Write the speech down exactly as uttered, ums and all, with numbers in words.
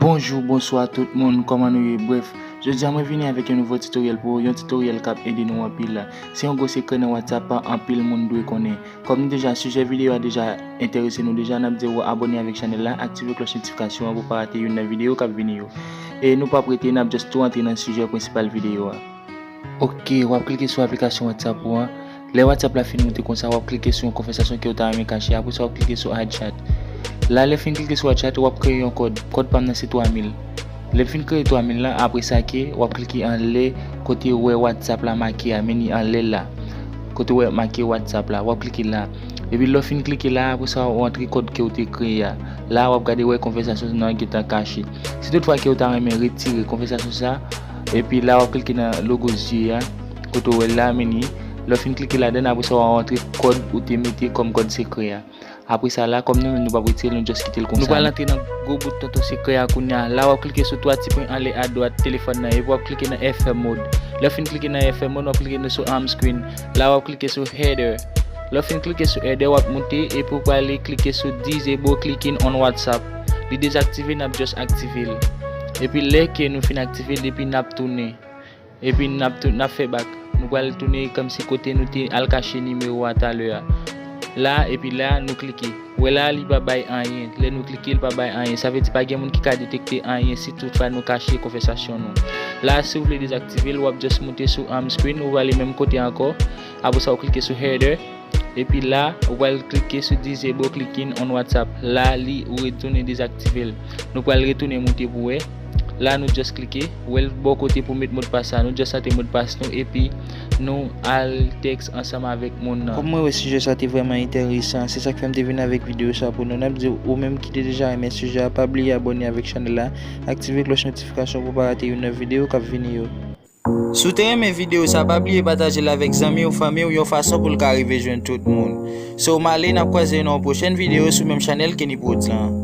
Bonjou, bonswa tout moun, kòman nou ye? Brèf, jodi a mwen vini avèk yon nouvo tutoriel pou ou, yon tutoriel k ap ede nou anpil. Se yon gwo sekrè nan WhatsApp, anpil moun dwe konnen. Kòm nou deja, sijè videyo a deja enterese nou deja, n ap di w abòne avèk chanèl la, aktive klòch notifikasyon an pou pa rate youn nan videyo k ap vini yo. E nou p ap rete, n ap just tou antre nan sijè prensipal videyo a. Ok, w ap klike sou aplikasyon WhatsApp ou an. Lè WhatsApp la fin moute konsa, w ap klike sou yon konvèsasyon ke w ta renmen kache. Apre sa, w ap klike sou Hide Chat. La, lè w fin klike sou Hide Chat, w ap kreye yon kòd. Kòd pa m nan se twa mil. Lè w fin kreye twa mil la, apre sa ke w ap klike anlè kote w wè WhatsApp la make a, men li anlè la. Kote w wè make WhatsApp la, w ap klike la. Epi lè w fin klike la, apre sa, w antre kòd ke w te kreye a. La, w ap gade wè konvèsasyon nan gentan kache. Si toutfwa ke w ta renmen retire konvèsasyon sa, epi la, w ap klike nan logo zye a, kote w wè la, men li. Lè w fin klike ladan, apre sa, w ap antre kòd ou te mete kòm kòd sekrè a. Apre sa la, kòm nou menm nou p ap retire l, nou just kite l konsa. Nou pral antre nan gwo bout tonton sekrè a kounye a. La, w ap klike sou twa ti pwen anlè adwat telefòn nan, epi w ap klike nan F M mode. Lè w fin klike nan F M mode, w ap klike sou home screen. La, w ap klike sou header. Lè w fin klike sou header, w ap moute, epi w prale klike sou disable clicking on WhatsApp. Li dezaktive, n ap just aktive l. Epi lè ke nou fin aktive l, epi n ap tounen. Epi n ap tou-, n ap fè bak. Nou pral tounen kòmsi kote nou te al kache nimewo a talè a. La, epi la, nou klike. Wè la, li pa bay anyen. Lè nou klike, li pa bay anyen. Sa vle di pa gen moun ki ka detekte anyen si toutfwa nou kache konvèsasyon nou. La, si w vle dezaktive l, w ap just moute sou home screen, ou prale menm kote ankò. Apre sa, w klike sou header. Epi la, ou pral klike sou disable clicking on WhatsApp. La, li ou retounen dezaktive l. Nou pral retounen moute pou wè. La, nou just klike. Wè l bò kote pou met modpas la. Nou just antre modpas nou epi nou al tèks ansanm avèk moun nan. Kòm mwen wè sijè sa te vrèman enteresan, se sa k fè m te vin avèk videyo sa pou nou. N ap di w, ou menm ki te deja renmen sijè a, pa bliye abòne avèk chanèl la, aktive klòch notifikasyon pou pa rate youn nan videyo k ap vini yo. Si w te renmen videyo sa, pa bliye pataje l avèk zanmi w, fanmi w, yon fason pou l ka rive jwenn tout moun. So, m ale, n ap kwaze nan yon pwochèn videyo sou menm chanèl Kenny Prodz lan.